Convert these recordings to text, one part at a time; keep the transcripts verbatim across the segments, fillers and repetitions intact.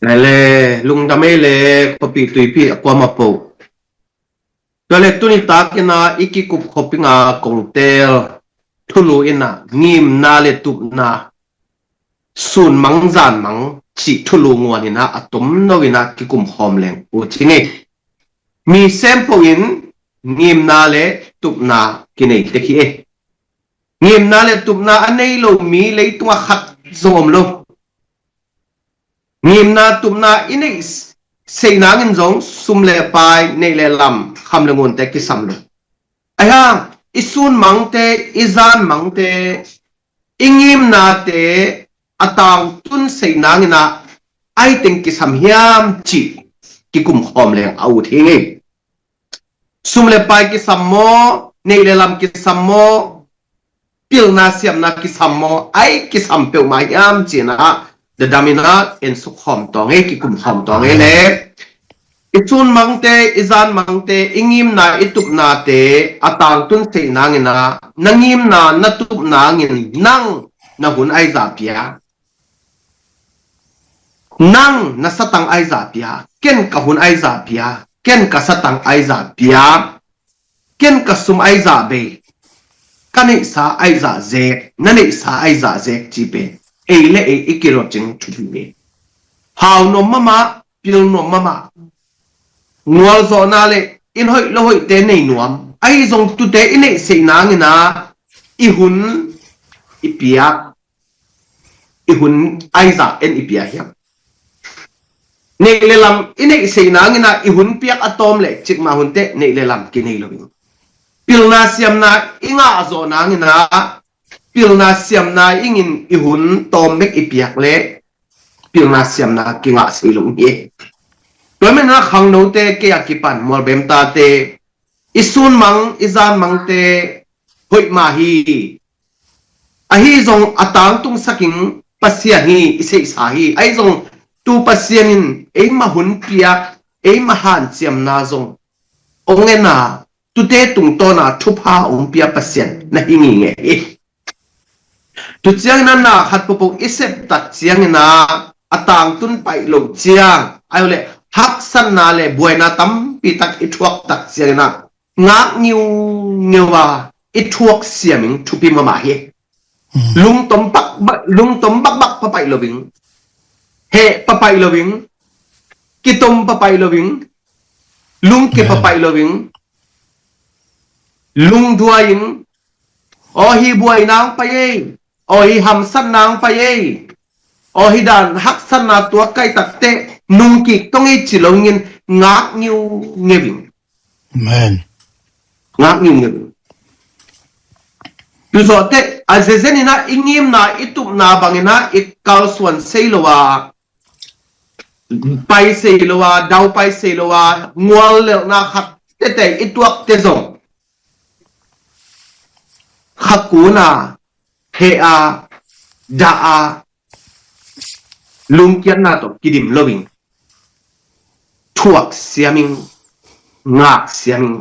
Lai le, lungdam ei le, khuapi tuipi a kuamah po. Tua le tuni takin ah i kikup khop ing a kong teel thulu in ah ngimna le tupna, sun mang zan mang cih thulu nguan in ah a tomno in ah kikum khawm leng uh ci ing ei. Mi sem po in ngimna le tupna kinei tek hi ei. Ngimna le tupna a nei lo mi leitungah khat zong om lo. Ngimna tupna i neih seih nangin zong sum le pai, neih le lam, kham le ngunte kisam lo. Ahi hang i sun mangte, i zan mangte, i ngimnate a tangtun seih nangin ah ai teng kisam hiam cih kikum khawm leng a ut hi ing ei. Sum le pai kisam maw, neih le lam kisam maw, pilna siamna kisam maw, ai kisam peuhmah hiam ci-in ah, dadamin ah ensuk khawm tawng ei, kikum khawm tawng ei le. I sun mangte, i zan mangte, i ngimna, i tupnate a tangtun seih nangin ah, na ngimna, na tupna ngin nang na hun ai zah pia. Nang na satang ai zah pia, ken ka hun ai zah pia, ken ka satang ai zah pia, ken ka sum ai zah bei, ka neihsa ai zah zek, na neihsa ai zah zek ci pen ei le ei i kilawm cing thupi hi. Hau nuam mahmah, pil nuam mahmah. Ngualzawhna le in hoih lo hoihte nei nuam. Ahi zong tute i neih seih nangin ah i hun i piak, i hun ai zah en i pia hiam? Neih le lam i neih seih nangin ah i hun piak a tawm le cikmah hunte neih le lam kinei lo ing. Pilna siamna i ngah zawh nangin ah pilna siamna ingin i hun tawm bek i piak le pilna siamna kingah sei lo hi. Tua manin ah khangnote, kei a kipan mualbem tate, i sun mang, i zan mangte hoih mah hi. Ahi zong a tangtung sak ing Pasian hi, i seihsa hi. Ahi zong tu Pasian in eimah hun piak, eimah hanciamna zong ong en a, tute tungtawn a thupha ong pia Pasian na hi ngingei hi. Tu ciangin ah na khat pawpaw i sep tak ciangin ah a tangtun paih loh ciang, ahi leh haksatna le buaina tampi tak i thuak tak ciangin ah ngak ngiungeu a i thuak siam ing thupi mahmah hi. Lungtom bak, lungtom bakbak papaih lo ing. Heh papaih lo ing. Kitom papaih lo ing. Lungke papaih lo ing. Lungduai ing. Aw hi buai nang pai ei. Aw hi hamsat nang pai ei. Aw hi dan haksatna tuak kai takte nungkik tong ei ci lo ing in ngak ngiungeu ing. Amen. Ngak ngiungeu ing. Tu zawhte a zezen in ah i ngimna i tupna bangin ah i kalsuan sei lo a, pai sei lo a, dau pai sei lo a, ngual lelhna khat tete i tuakte zong khakun a, heh a, dah a, lungkiatna tawh kidim lo ing. Thuak siam ing, ngak siam ing.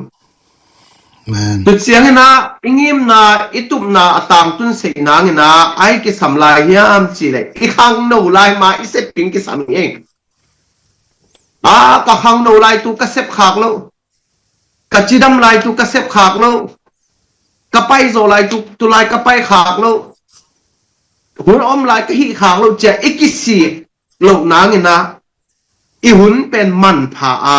Tu ciangin ah i ngimna i tupna a tangtun seih nangin ah ai kisam lai hiam cih leh i khangno lai ma i sep ing kisam hi ei. A, ka khangno lai tu ka sep khak lo, ka cidam lai tu ka sep khak lo, ka pai zawh lai tu, tu lai ka pai khak lo, hun om lai ka hih khak lo ci a i kisik loh nangin ah i hun pen manpha a,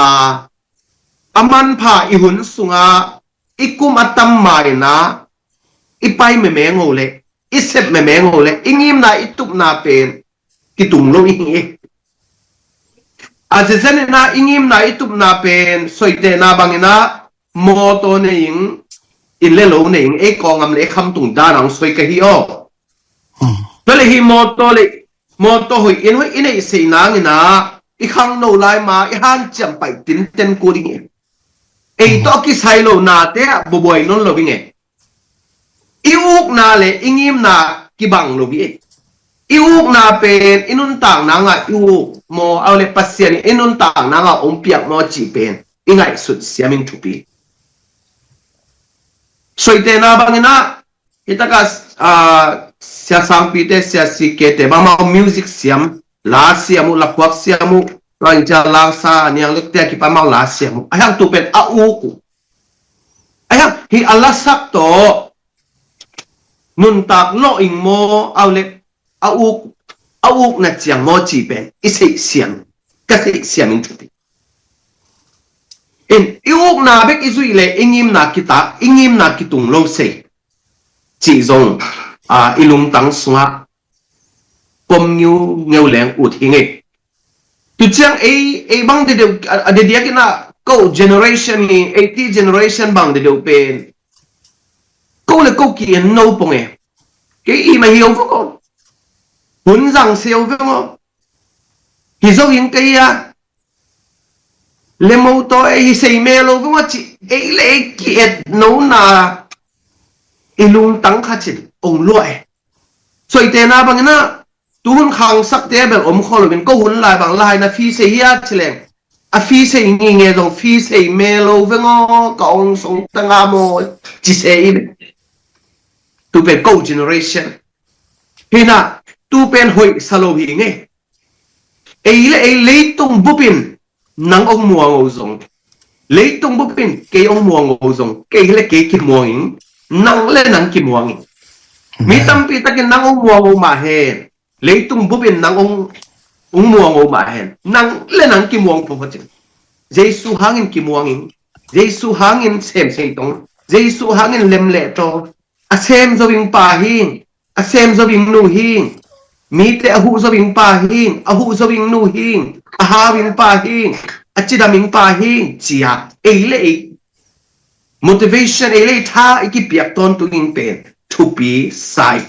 a manpha i hun sungah i kum a tam ma in ah i pai meme ngo le, i sep meme ngo le i ngimna i tupna pen kitung lo i hi ei. A zezen in ah i ngimna i tupna pen soitehna bangin ah mawtaw nei ing, inn le lo nei ing, ei kawngam le ei khamtung dan a hong soi ka hi aw. Tua le hi mawtaw le mawtaw hoih in hoih i neih seih nangin ah i khangno lai ma i hanciam paih tinten kul ing ei. Ei tawh kisai lo nate ah bubuai nawn lo ing ei. I ukna le i ngimna kibang lo hi ei. I ukna pen i nuntak nangah i uk maw, aw le Pasian in i nuntak nangah hong piak maw cih pen i ngaihsut siam ing thupi. Soitehna bangin ah hi takah, ah, sia sangpite, sia sikete bangmah music siam la siam uh, la phuak siam uh, tua in cia la sa niang lek tia kipan mau la siam uh. A hiang tu pen a uk uh. A hiang hi a lasak tawh nuntak lawh ing maw, au le a uk, a ukna ciang maw ci pen i seih siam, ka seih siam in thupi. In i ukna bek i zuih le i ngimna kita, i ngimna kitung lo sei. Cih zong, a, i lungtang sungah pom ngiu ngeu leng ut hi ngei. Tu ciang ei, ei bang dedeu, a, a dediak ina ko generation ni, eighty generation bang dedeu pen. Ko le ko ki en no pong e. Kei i ma hiau vong o. Hun zang siau vong o. Hi zo in kei a. Le mo to e hi sei me lo vong o ci. Ei le ei ki et no na. I lungtang kha cin. Ong lua e. Soite na bang ina. Tuhun khangsakte bel om khol lo in ko hun lai bang lai na fi sei hi a ci leng. A fi sei ngi nge zong fi sei me lo veng o ka ong song tanga maw ci se i ve. Tu pen ko generation. Hina, tu pen hoih sa lo hi nge. Ei le ei leitung bupin nang ong muang o zong. Leitung bupin kei ong muang o zong. Kei le kei kimuang ing. Nang le nang kimuang ing. Mi tampi takin nang ong muang o mah hen. Leitung bupin nang ong, ong muang o mah hen. Nang le nang kimuang pho pho cin. Jesu hangin kimuang ing. Jesu hangin sem sei tong. Jesu hangin lem le tong. A sem zo ing pa hing. A sem zo ing nu hing. Mite a huh zo ing pa hing. A huh zo ing nu hing. A hau ing pa hing. A cidam ing pa hing. Cia. Ei le ei. Motivation ei le ei tha i kipiak tawntung ing pen. Thupi sai.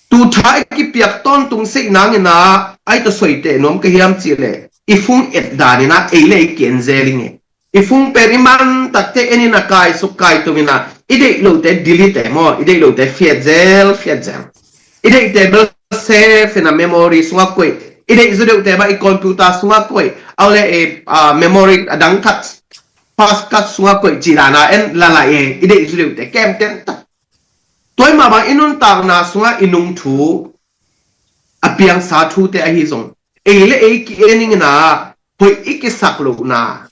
Tu tha i kipiak tawntung sei nang ina ai tawh soite nuam ka hiam cih le i fung et dan ina ei le ei ki en zel ing e. I fung pen i man takte en ina kai suk kai tung ina i deih lote delete e maw, i deih lote fiat zel fiat zel. I deihte bel save ina memory sungah koih. I deih zu deuhte bah i computer sungah koih. Au le e, a, memory a dang khat, fast card sungah koih cih dana en lalai e. I deih zu deuhte kem ten tak. Tua i mah bang i nuntakna sungah i nung thu, a piangsa thute ahi zong ei le ei ki-en ing ina, hoih i kisak lohna,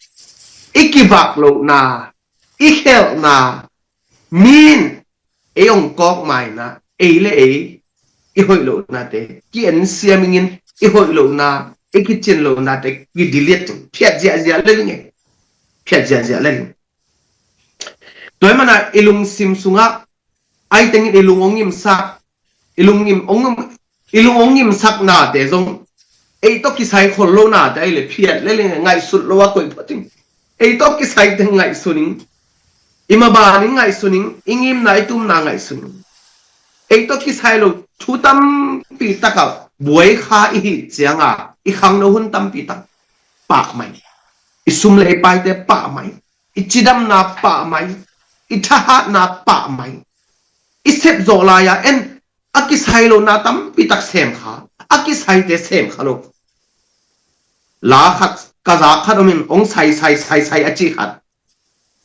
i kivak lohna, i khelhna, min ei ong kawk maina, ei le ei i hoih lohnate ki-en siam ingin, i hoih lohna, i kicin lohnate ki-delete, phiat ziahziah lel ing e. Phiat ziahziah lel ing. Tua i mana i lungsim sungah ai tengin i lung ong ngimsak, i lung ngim, ong ngim, i lung ong ngimsaknate zong ei tawh kisai khol lonate ai le phiat le le ngaihsut lo a koih phot ing. Ei tawh kisai teng ngaihsun ing. I maban ing ngaihsun ing, i ngimna i tumna ngaihsun ing. Ei tawh kisai lo thu tampi taka buai kha i hih cianga i khangno hun tampi tak pah mai. I sum le i paite pah mai. I cidamna pah mai, i thahatna pah mai. I sep zawh lai-a en a kisai lona tampi tak sem kha, a kisaite sem kha lo. La khat, ka za khat om in ong sai sai sai sai a ci khat.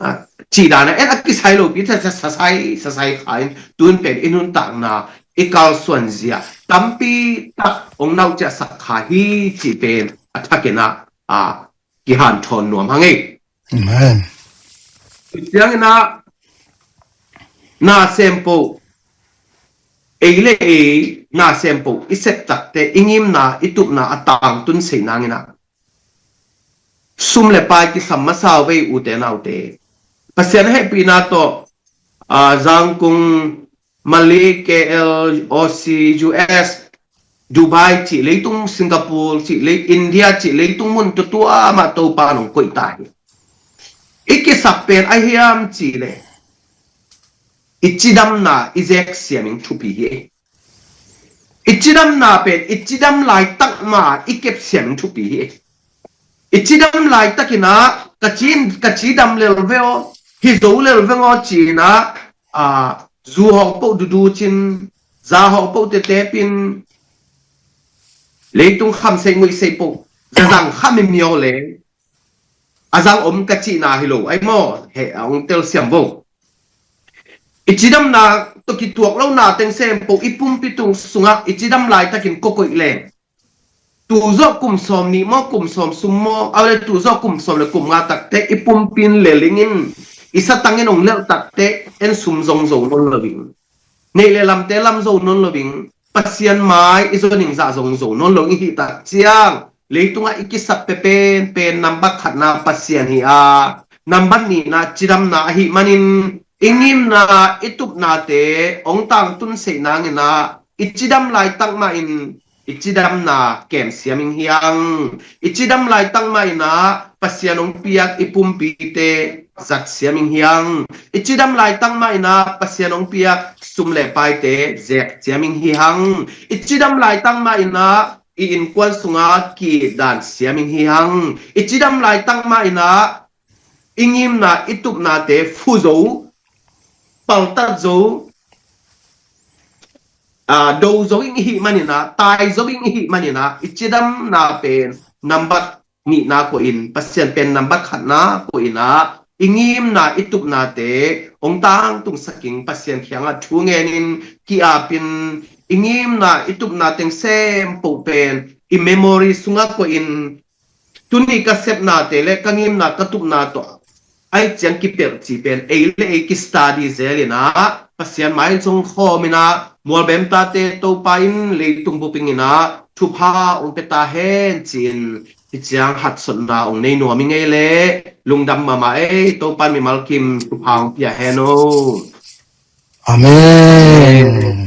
A, ci dana en a kisai lopi ta sa sai sa sai kha in tun pen i nuntakna i kalsuan zia tampi tak ong nauh ciah sak kha hi ci pen a thakin a, a, kihanthawn nuam hang ei. Amen. Ciangin a na sempoh, ei le ei na sempoh i sep takte i ngimna i tupna a tangtun sei nangin a sum le pai kisam masa vei ute naute. Pasian hehpihna tawh, a, Zangkung, Malay, K L, Aussie, U S, Dubai cih leitung, Singapore cih lei, India cih leitung mun tutua mah Topa nong koih ta hi. I kisap pen a hiam cih le i cidamna i zek siaming thupi hi. I cidamna pen i cidam laitak ma i kep siaming thupi hi. I cidam laitakin a ka ci, ka cidam lel ve aw, hi zo lel veng aw ci-in a, a, zu hawng poh dudu cin, za hawng poh tetepin, leitung kham sei nguih sei poh zazang kham i miaw le a zang om ka cihna hi lo ai maw? He a ong tel siam vo. I cidamna tawh kituak lona teng sem poh i pumpi tung sungah i cidam laitakin kokoih leng Tuzawh kum sawm nih maw, kum sawm sum maw, a le tuzawh kum sawm le kum nga takte i pumpi in lelh ing in, i satang in hong lelh takte en sum zong zo nawn lo ing. Neih le lamte lam zo nawn lo ing. Pasian mai i zon ing zah zong zo nawn lo ing. I hih tak ciang leitungah i kisap pia penpen nambat khatna Pasian hi a, nambat nihna cidamna ahih manin i ngimna i tupnate hong tangtun seih nangin ah, i cidam laitak mahin i cidamna kem siam ing hiang. I cidam laitak mahin ah Pasian hong piak i pumpite zat siam ing hiang. I cidam laitak mahin ah Pasian hong piak sum le paite zek siam ing hiang. I cidam laitak mahin ah i innkuan sungah ki-it dan siam ing hiang. I cidam laitak mahin ah i ngimna i tupnate fu zo, paltat zo, a, do zo ing i hih manin ah, tai zo ing i hih manin ah, i cidamna pen nambat nihna koih in, Pasian pen nambat khatna koih in ah, i ngimna i tupnate hong tangtungsak ing. Pasian kiangah thu ngenin ki-apin, i ngimna i tupna teng sempoh pen i memory sungah koih in, tuni ka sepnate le ka ngimna ka tupna tawh ai ciang kipelh cih pen ei le ei ki-study zel in ah, Pasian mai zong khawm in ah, mualbemtate Topa in leitung bup ing in ah thupha hong pia ta hen ci-in, hih ciang haksatna hong nei nuam ing ei le. Lungdam mahmah ei. Topa in mimal kim thupha hong pia hen o. Amen.